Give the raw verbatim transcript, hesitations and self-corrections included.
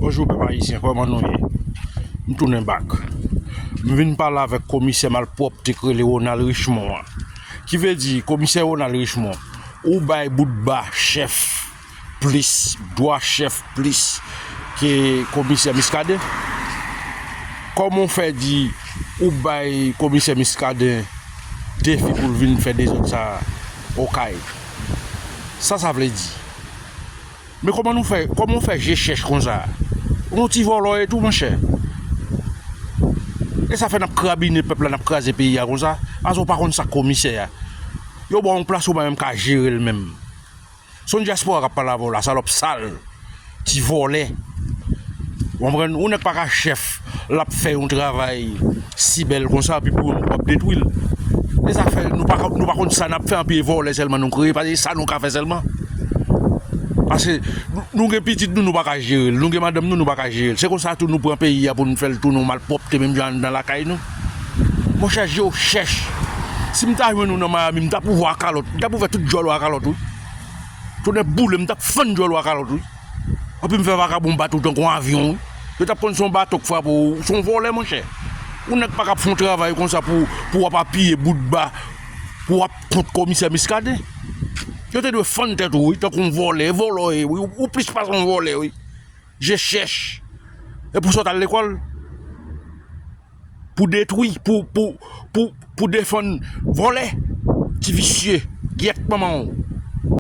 Bonjou pèp ayisyen, kòman nou ye? M tounen bak. M vin pale avèk komisè malpwòpte k rele Ronald Richemond an. Ki vle di, komisè Ronald Richemond, ou bay Boutba chèf plis, dwa chèf plis ke komisè Muscadin? Kòman w fè di ou bay komisè Muscadin defi pou l vin fè dezòd sa Okay? Sa sa vle di? Men kòman nou fè, kòman w fè je chèch konsa? Ou yon ti vòlò e tou, monchè. E sa fè n ap krabinen pèp la, n ap kraze peyi a konsa. Paske w pa konn sa k komisè a. Yo ba w yon plas ou pa menm ka jere l menm. Se yon dyaspora k ap pale avè w la, salòp sal. Ti vòlè. Ou konprann? Yon nèg pa ka chèf, l ap fè yon travay si bèl konsa, epi pou w ap detwi l. E sa fè nou pa, nou pa konn sa n ap fè, anpi e vòlè sèlman nou kreye, paske sa nou ka fè sèlman. Paske nou, nou gen pitit nou, nou pa ka jere l. Nou gen madanm nou, nou pa ka jere l. Se konsa tou nou pran peyi a pou nou fè l tounen yon malpwòpte menm jan anndan lakay nou. Monchè, je w chèch. Si m ta jwenn ou nan Miami, m t ap ouvè w a kalòt. M t ap ouvè tout djòl ou a kalòt, wi. Tounen boule, m t ap fann djòl ou a kalòt, wi. Anpi m fè vakabon bat ou tankou yon avyon, wi. Yo t ap konn se yon bato k frape w, se yon vòlè, monchè. Yon nèg pa ka ap fè yon travay konsa pou, pou w ap apiye Boutba, pou w ap kont komisè Muscadin. Yo te dwe fann tèt ou, wi, tankou yon vòlè, vòlò ye, wi. Ou plis pase yon vòlè, wi. Je chèch. E pou sa w t al lekòl? Pou detwi, pou, pou, pou, pou defann vòlè. Ti visye, gyèt manman w.